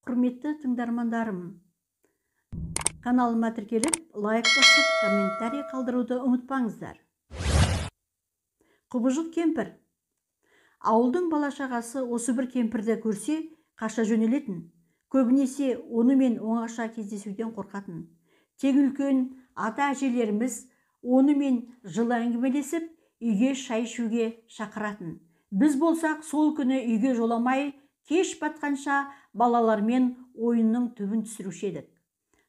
Құрметті тыңдармандарым, каналыма тіркеліп, лайк басып, комментарий қалдыруды ұмытпаңыздар. Құбыжық кемпір. Ауылдың бала-шағасы осы бір кемпірді көрсе, қаша жөнелетін. Көбінесе онымен оңаша кездесуден қорқатын. Тек үлкен ата-әжелеріміз онымен жылы әңгімелесіп, үйге шай ішуге шақыратын. Біз болсақ, сол күні үйге жоламай, кеш батқанша балалармен ойынның түбін түсіруші едік.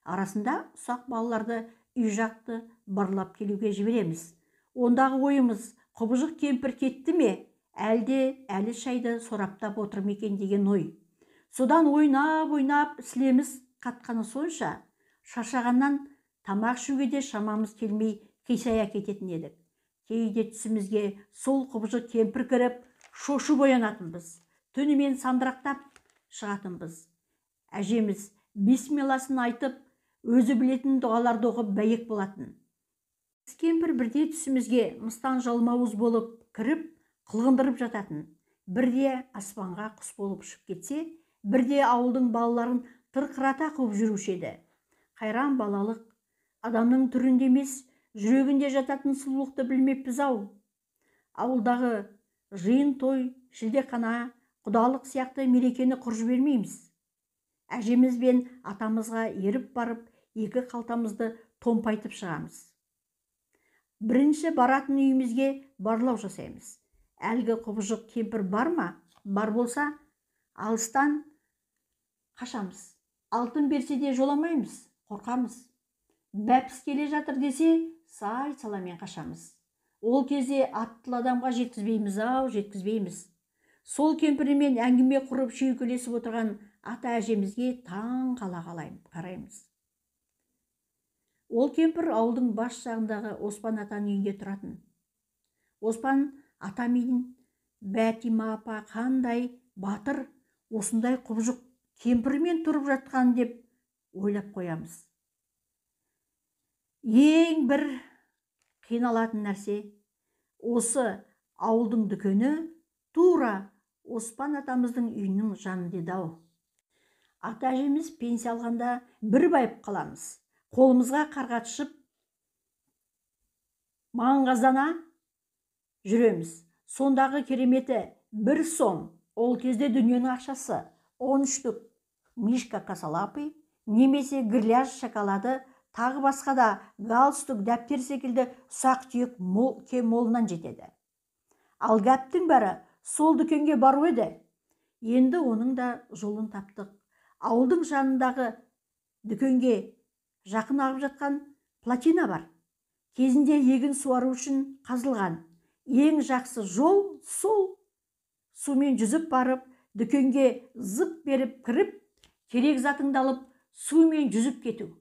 Арасында ұсақ балаларды үй жақты барлап келуге жібереміз. Ондағы ойымыз құбыжық кемпір кетті ме, әлде әлі шайды сораптап отыр ма екен деген ой. Содан ойнап-ойнап сілеміз қатқаны сонша, шаршағаннан тамақ ішуге де шамамыз келмей қисая кететін едік. Кейде түсімізге сол құбыжық кемпір кіріп, шошып оянатынбыз. Түнімен сандырақтап шығатынбыз. Әжеміз бисмилласын айтып, өзі білетін дұғаларды оқып бәйек болатын. Кемпір бірде түсімізге мыстан жалмауыз болып кіріп, қылғындырып жататын. Бірде аспанға құс болып ұшып кетсе, бірде ауылдың балаларын тырқырата қуып жүруші еді. Қайран балалық, адамның түрінде емес, жүрегінде жататын сұлулықты білмеппіз-ау. Ауылдағы жиын той, шілдехана, құдалық сияқты мерекені құр жібермейміз. Әжеміз бен атамызға еріп барып, екі қалтамызды томпайтып шығамыз. Бірінші баратын үйімізге барлау жасаймыз. Әлгі құбыжық кемпір бар ма? Бар болса, алыстан қашамыз. Алтын берсе де жоламаймыз, қорқамыз. Бәпіс келе жатыр десе, сай саламен қашамыз. Ол кезде аттылы адамға жеткізбейміз-ау, жеткізбейміз. Сол кемпірмен әңгіме құрып шүйкелесіп отырған ата-әжемізге таң қала қараймыз. Ол кемпір ауылдың бас жағындағы Оспан атаның үйінде тұратын. Оспан ата мен Бәтима апа қандай батыр, осындай құбыжық кемпірмен тұрып жатқан деп ойлап қоямыз. Ең бір қиналатын нәрсе, осы ауылдың дүкені тура Оспан атамыздың үйінің жанында еді-ау. Ата-әжеміз пенсия алғанда бір байып қаламыз. Қолымызға қарға түсіп, маңғаздана жүреміз. Сондағы кереметі бір сом, ол кезде дүниенің ақшасы, 10 штук мишка косолапый, немесе грляж шоколады, тағы басқа да галстук, дәптер секілді ұсақ-түйек молынан жетеді. Ал гәптің бәрі сол дүкенге бару еді. Енді оның да жолын таптық. Ауылдың жанындағы дүкенге жақын ағып жатқан плотина бар. Кезінде егін суару үшін қазылған. Ең жақсы жол сол. Сумен жүзіп барып, дүкенге зып беріп кіріп, керек затыңды алып, сумен жүзіп кету.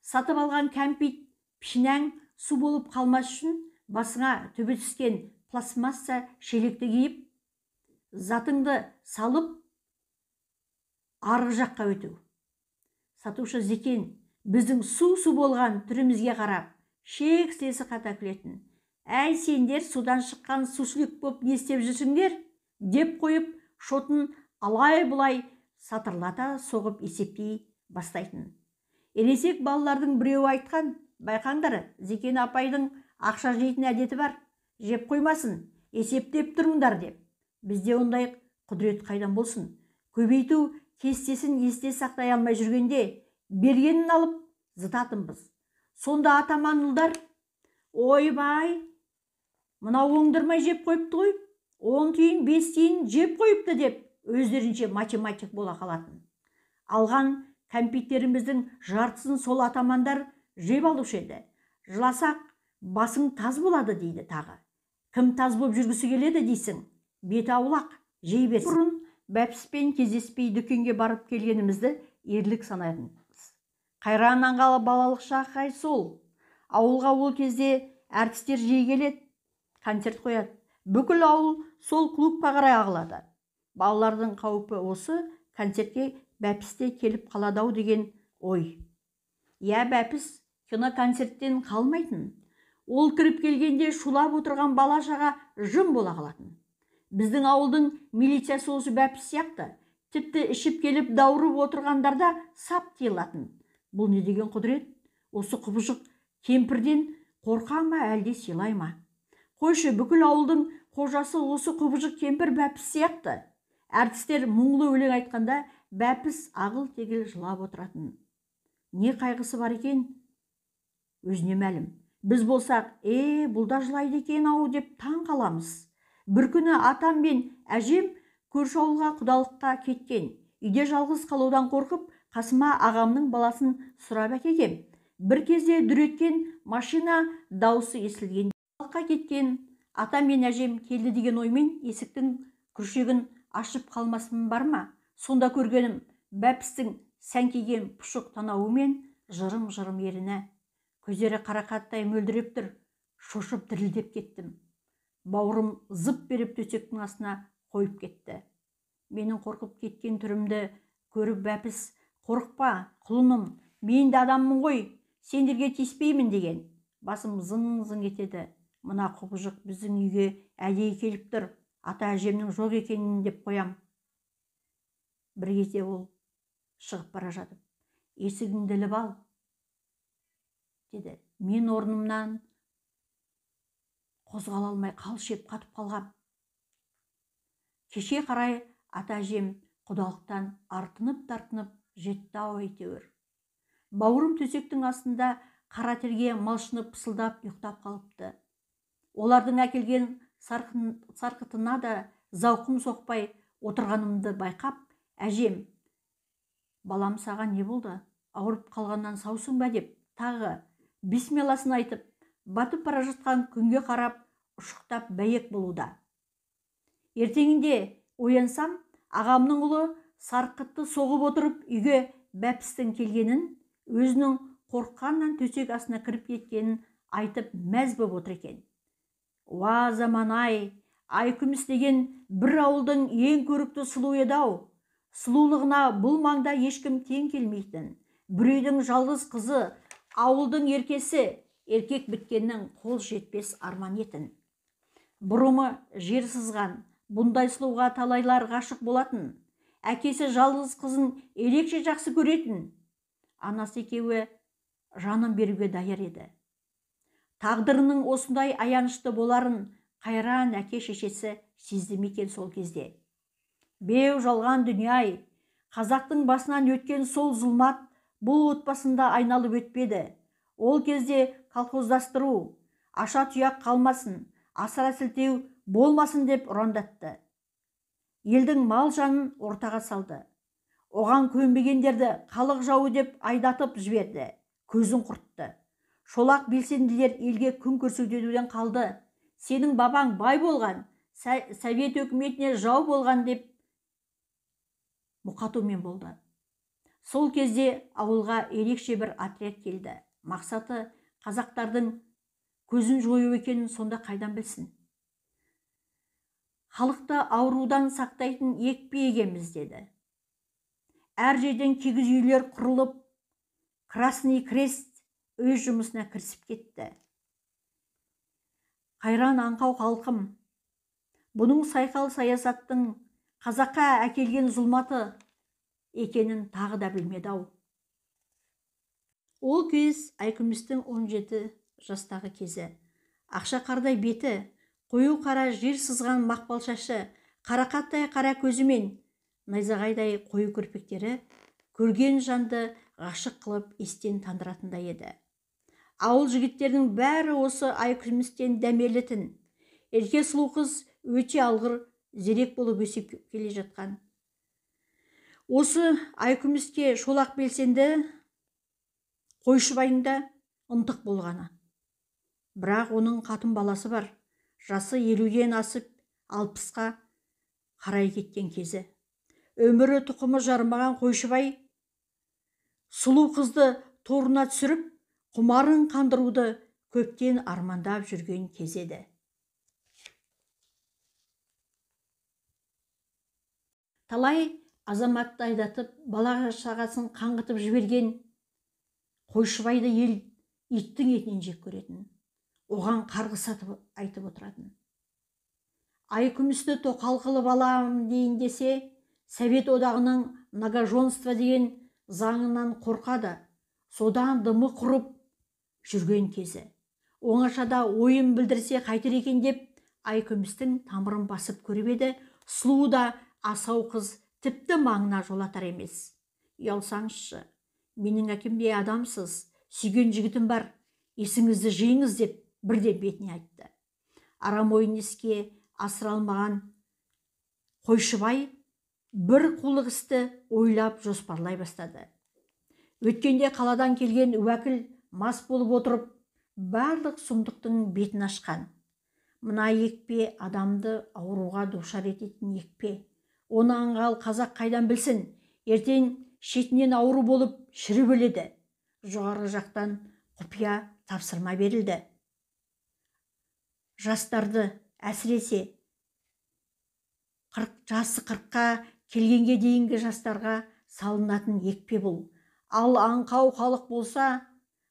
Сатып алған кәмпит, пішінәң су болып қалмас үшін басыңа түбі түскен пластмасса шелекті киіп, затыңды салып, арғы жаққа өту. Сатушы Зекен біздің су-су болған түрімізге қарап, шек-сілесі қата күлетін. Әй, сендер судан шыққан сушілік боп не істеп жүрсіңдер? Деп қойып, шотын алай-бұлай сатырлата соғып есептей бастайтын. Ересек балалардың біреуі айтқан, байқаңдар, Зекен апайдың ақша жейтін әдеті бар, жеп қоймасын, есептеп тұрыңдар деп. Бізде ондай құдірет қайдан болсын? Көбейту кестесін есте сақтай алмай жүргенде бергенін алып зытатынбыз. Сонда атаман ұлдар, ойбай, мынау оңдырмай жеп қойыпты ғой, 10 тиын, 5 тиын жеп қойыпты деп өздерінше математик бола қалатын. Алған кәмпиттеріміздің жартысын сол атамандар жеп алушы еді. Жыласақ, басың таз болады дейді тағы. Кім таз боп жүргісі келеді дейсің, беті аулақ, жей берсін. Бұрын бәпіспен кездеспей дүкенге барып келгенімізді ерлік санайтынбыз. Қайран аңғалы балалық шақ қай сол. Ауылға ол кезде әртістер жиі келеді, концерт қояды. Бүкіл ауыл сол клубқа қарай ағылады. Балалардың қаупі осы концертке бәпіс те келіп қалады-ау деген ой. Я бәпіс киноконцерттен қалмайтын. Ол кіріп келгенде шулап отырған бала-шаға жым бола қалатын. Біздің ауылдың милициясы осы бәпіс сияқты. Тіпті ішіп келіп даурып отырғандарда сап тыйылатын. Бұл не деген құдірет? Осы құбыжық кемпірден қорқа ма, әлде сыйлай ма? Қойшы, бүкіл ауылдың қожасы осы құбыжық кемпір Бәпіс сияқты. Әртістер мұңлы өлең айтқанда Бәпіс ағыл-тегіл жылап отыратын. Не қайғысы бар екен? Өзіне мәлім. Біз болсақ, бұл да жылайды екен ау деп таң қаламыз. Бір күні атам мен әжем көрші ауылға құдалыққа кеткен. Үйде жалғыз қалудан қорқып, қасыма ағамның баласын сұрап әкегем. Бір кезде дүр еткен машина даусы естілген. Құдалыққа кеткен атам мен әжем келді деген оймен есіктің күршегін ашып қалмасын бар ма? Сонда көргенім Бәпістің сәңкиген пұшық танауы мен жырым-жырым еріні. Көздері қарақаттай мөлдіреп тұр. Шошып дірілдеп кеттім. Бауырым зып беріп төсектің астына қойып кетті. Менің қорқып кеткен түрімді көріп Бәпіс, қорықпа, құлыным, мен де адаммын ғой, сендерге тиіспеймін деген. Басым зың-зың етеді. Мына құбыжық біздің үйге әдейі келіп тұр, ата әжемнің жоқ екенін деп қоям. Бір кезде ол шығып бара жатып, есігіңді іліп ал, деді. Мен орнымнан қозғала алмай қалшиып қатып қалғам. Кешке қарай ата әжем құдалықтан артынып-тартынып жетті-ау әйтеуір. Бауырым төсектің астында қара терге малшынып пысылдап ұйықтап қалыпты. Олардың әкелген сарқытына да зауқым соқпай отырғанымды байқап, әжем, балам саған не болды? Ауырып қалғаннан саусың ба деп тағы бисмилласын айтып, батып бара жатқан күнге қарап ұшықтап бәйек болуда. Ертеңінде оянсам, ағамның ұлы сарқытты соғып отырып үйге Бәпістің келгенін, өзінің қорыққаннан төсек астына кіріп кеткенін айтып мәз боп отыр екен. Уа заман-ай, Айкүміс деген бір ауылдың ең көрікті сұлуы еді-ау. Сұлулығына бұл маңда ешкім тең келмейтін. Бір үйдің жалғыз қызы, ауылдың еркесі, еркек біткеннің қол жетпес арман етін. Бұрымы жер сызған, бұндай сұлуға талайлар ғашық болатын. Әкесі жалғыз қызын ерекше жақсы көретін. Анасы екеуі жанын беруге даяр еді. Тағдырының осындай аянышты боларын қайран әке шешесі сезді ме екен сол кезде? Беу жалған дүние-ай, қазақтың басынан өткен сол зұлмат бұл отбасында айналып өтпеді. Ол кезде колхоздастыру, аша тұяқ қалмасын, асыра сілтеу болмасын деп ұрандатты. Елдің мал жанын ортаға салды. Оған көнбегендерді халық жауы деп айдатып жіберді, көзін құртты. Шолақ белсенділер елге күн көрсетуден қалды. Сенің бабаң бай болған, совет өкіметіне жау болған деп мұқатумен болды. Сол кезде ауылға ерекше бір отряд келді. Мақсаты қазақтардың көзін жою екенін сонда қайдан білсін? Халықты аурудан сақтайтын екпе егеміз деді. Әр жерден кигіз үйлер құрылып, Красный Крест өз жұмысына кірісіп кетті. Қайран аңқау халқым, бұның сайқал саясаттың қазаққа әкелген зұлматы екенін тағы да білмеді-ау. Ол кез Айкүмістің 17 жастағы кезі. Ақша қардай беті, қою қара жер сызған мақпал шашы, қарақаттай қара көзі мен найзағайдай қою кірпіктері көрген жанды ғашық қылып естен тандыратындай еді. Ауыл жігіттерінің бәрі осы Айкүмістен дәмелі-тін. Ерке сұлу қыз өте алғыр, зерек болып өсіп келе жатқан. Осы Айкүміске шолақ белсенді Қойшыбайдың да ынтық болғаны. Бірақ оның қатын баласы бар, жасы 50-ден асып 60-қа қарай кеткен кезі. Өмірі тұқымы жарымаған Қойшыбай сұлу қызды торына түсіріп, құмарын қандыруды көптен армандап жүрген кез еді. Талай азаматты айдатып, бала шағасын қаңғытып жіберген Қойшыбайды ел иттің етінен жек көретін, оған қарғыс айтып отыратын. Айкүмісті тоқал қылып алам дейін десе, Совет одағының многоженство деген заңынан қорқады. Содан дымы құрып жүрген кезі. Оңашада ойын білдірсе қайтер екен деп Айкүмістің тамырын басып көріп еді, сұлу да асау қыз тіпті маңына жолатар емес. Ұялсаңызшы, менің әкемдей адамсыз, сүйген жігітім бар, есіңізді жиыңыз деп бірден бетіне айтты. Арам ойын іске асыра алмаған Қойшыбай бір қулық істі ойлап жоспарлай бастады. Өткенде қаладан келген уәкіл мас болып отырып, барлық сұмдықтың бетін ашқан. Мына екпе адамды ауруға душар ететін екпе. Оны аңғал қазақ қайдан білсін, ертең шетінен ауру болып шіріп өледі. Жоғарғы жақтан құпия тапсырма берілді. Жастарды, әсіресе жасы 40-қа келгенге дейінгі жастарға салынатын екпе бұл. Ал аңқау халық болса,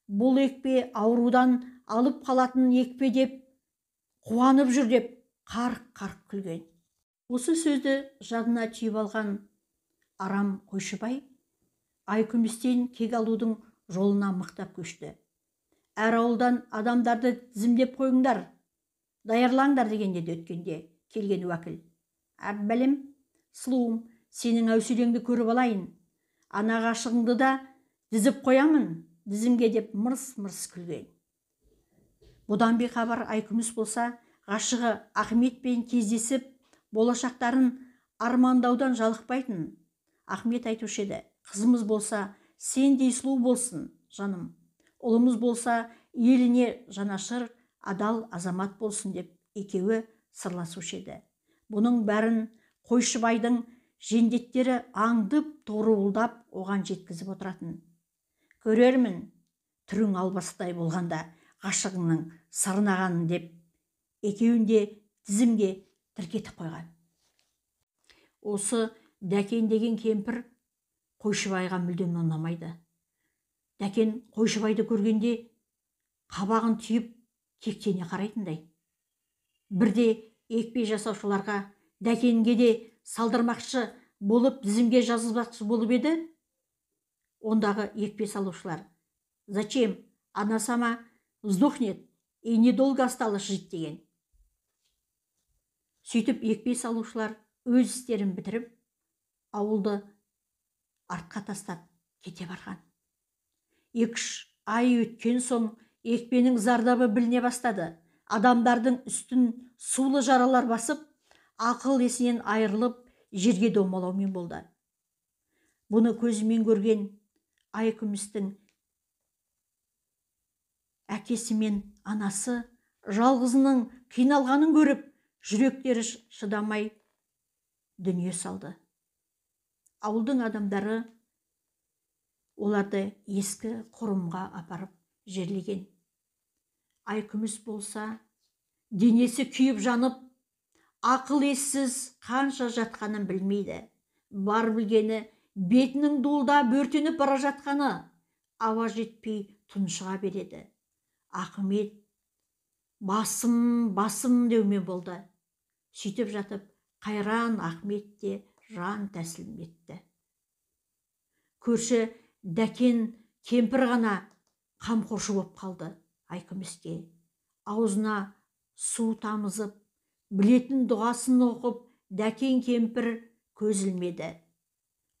бұл екпе аурудан алып қалатын екпе деп қуанып жүр деп қарқ-қарқ күлген. Осы сөзді жадына түйіп алған арам Қойшыбай Айкүмістен кек алудың жолына мықтап көшті. Әр ауылдан адамдарды тізімдеп қойыңдар, даярлаңдар деген еді өткенде келген уәкіл. Әббәлем, сұлуым, сенің әуселеңді көріп алайын. Ана ғашығыңды да тізіп қоямын тізімге деп мырс-мырс күлген. Бұдан бейхабар Айкүміс болса, ғашығы Ахметпен кездесіп, болашақтарын армандаудан жалықпайтын. Ахмет айтушы еді, қызымыз болса, сендей сұлу болсын, жаным. Ұлымыз болса, еліне жанашыр, адал азамат болсын деп екеуі сырласушы еді. Бұның бәрін Қойшыбайдың жендеттері аңдып, торуылдап оған жеткізіп отыратын. Көрермін, түрің албастай болғанда ғашығыңның сырнағанын деп екеуін де тізімге тіркетіп қойған. Осы Дәкен деген кемпір Қойшыбайға мүлдем ұнамайды. Дәкен Қойшыбайды көргенде қабағын түйіп кектене қарайтындай. Бірде екпе жасаушыларға Дәкенге де салдырмақшы болып тізімге жазылмақшы болып еді. Ондағы екпе салушылар: «Зачем? Она сама сдохнет и недолго осталось жить» деген. Сөйтіп екпе салушылар өз істерін бітіріп, ауылды артқа тастап кете барған. 2-3 ай өткен соң екпенің зардабы біліне бастады. Адамдардың үстін сулы жаралар басып, ақыл есінен айырылып, жерге домалаумен болды. Бұны көзімен көрген Айкүмістің әкесі мен анасы жалғызының қиналғанын көріп, жүректері шыдамай дүние салды. Ауылдың адамдары оларды ескі құрымға апарып жерлеген. Айкүміс болса, денесі күйіп жанып, ақыл ессіз қанша жатқанын білмейді. Бар білгені бетінің дуылдап өртеніп бара жатқаны, ауа жетпей тұншыға береді. Ахмет басым, басым деумен болды. Сөйтіп жатып, қайран Ахмет те жан тәсілім етті. Көрші Дәкен кемпір ғана қамқоршы боп қалды Айкүміске. Аузына су тамызып, білетін дұғасын оқып, Дәкен кемпір көз ілмеді.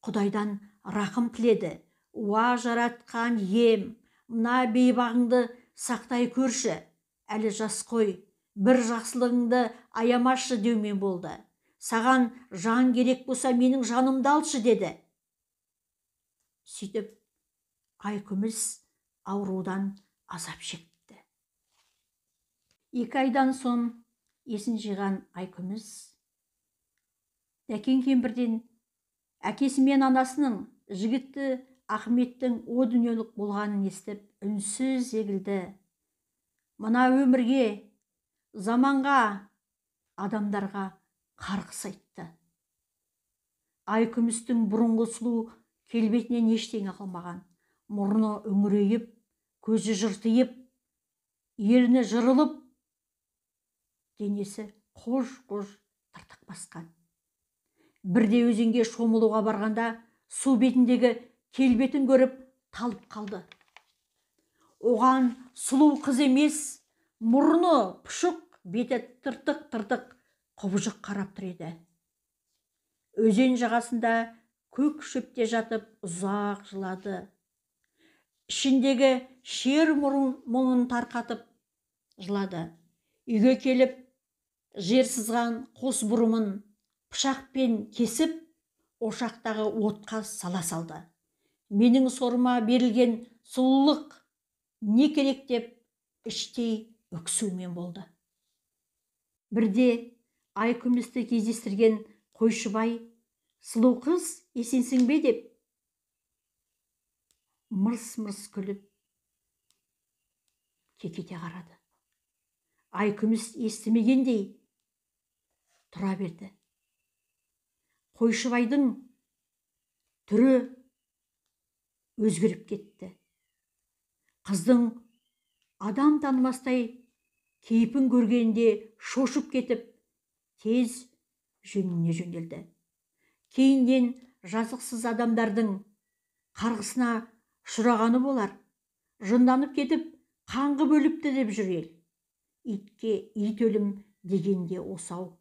Құдайдан рақым тіледі. Уа жаратқан ем, мына бейбағыңды сақтай көрші, әлі жас қой, бір жақсылығыңды аямашы деумен болды. Саған жан керек болса, менің жанымды алшы деді. Сөйтіп Айкүміс аурудан азап шекті. 2 айдан соң есін жиған Айкүміс Дәкен кемпірден әкесі мен анасының жігітті Ахметтің о дүниелік болғанын естіп, үнсіз егілді. Мына өмірге, заманға, адамдарға қарғыс айтты. Айкүмістің бұрынғы сұлу келбетінен ештеңе қалмаған. Мұрны үңірейіп, көзі жыртиып, ерні жырылып, денесі қож-қож тыртық басқан. Бірде өзенге шомылуға барғанда су бетіндегі келбетін көріп талып қалды. Оған сұлу қыз емес, мұрны пұшық, беті тыртық-тыртық құбыжық қарап тұр еді. Өзен жағасында көк шөпте жатып ұзақ жылады. Ішіндегі шер мұңын тарқатып жылады. Үйге келіп жер сызған қос бұрымын пышақпен кесіп, ошақтағы отқа сала салды. Менің сорыма берілген сұлулық не керек деп іштей өксумен болды. Бірде Айкүмісті кездестірген Қойшыбай, сұлу қыз есенсің бе деп мырс-мырс күліп кекете қарады. Айкүміс естімегендей тұра берді. Қойшыбайдың түрі өзгеріп кетті. Қыздың адам танымастай кейпін көргенде шошып кетіп, тез жөніне жөнелді. Кейіннен жазықсыз адамдардың қарғысына ұшырағаны болар. Жынданып кетіп, қаңғып өліпті деп жүр ел. Итке ит өлім дегенде осау.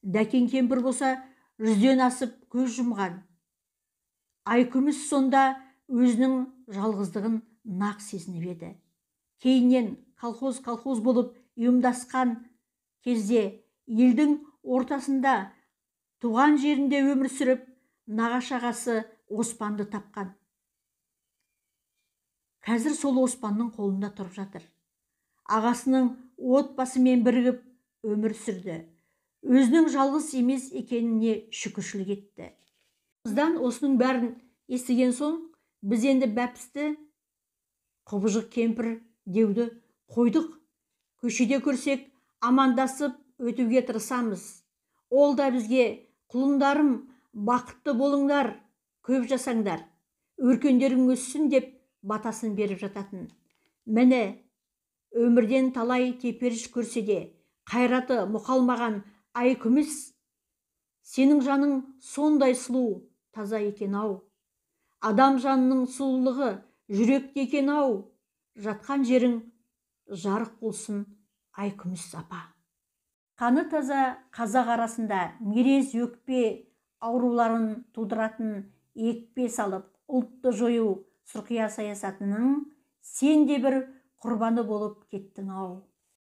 Дәкен кемпір болса, 100-ден асып көз жұмған. Айкүміс сонда өзінің жалғыздығын нақ сезініп еді. Кейіннен колхоз-колхоз болып ұйымдасқан кезде елдің ортасында туған жерінде өмір сүріп, нағашы ағасы Оспанды тапқан. Қазір сол Оспанның қолында тұрып жатыр. Ағасының отбасымен бірігіп өмір сүрді. Өзінің жалғыз емес екеніне шүкіршілік етті. Қыздан осының бәрін естіген соң, біз енді бәпісті құбыжық кемпір деуді қойдық. Көшеде көрсек, амандасып өтуге тырысамыз. Ол да бізге, құлындарым, бақытты болыңдар, көп жасаңдар, өркендерің өссін деп батасын беріп жататын. Міне, өмірден талай теперіш көрсе де, қайраты мұқалмаған Айкүміс, сенің жаның сондай сұлу, таза екен ау. Адам жанының сұлулығы жүректе екен ау. Жатқан жерің жарық болсын, Айкүміс апа. Қаны таза қазақ арасында мерез өкпе ауруларын тудыратын екпе салып, ұлтты жою сұрқия саясатының сен де бір құрбаны болып кеттің ау.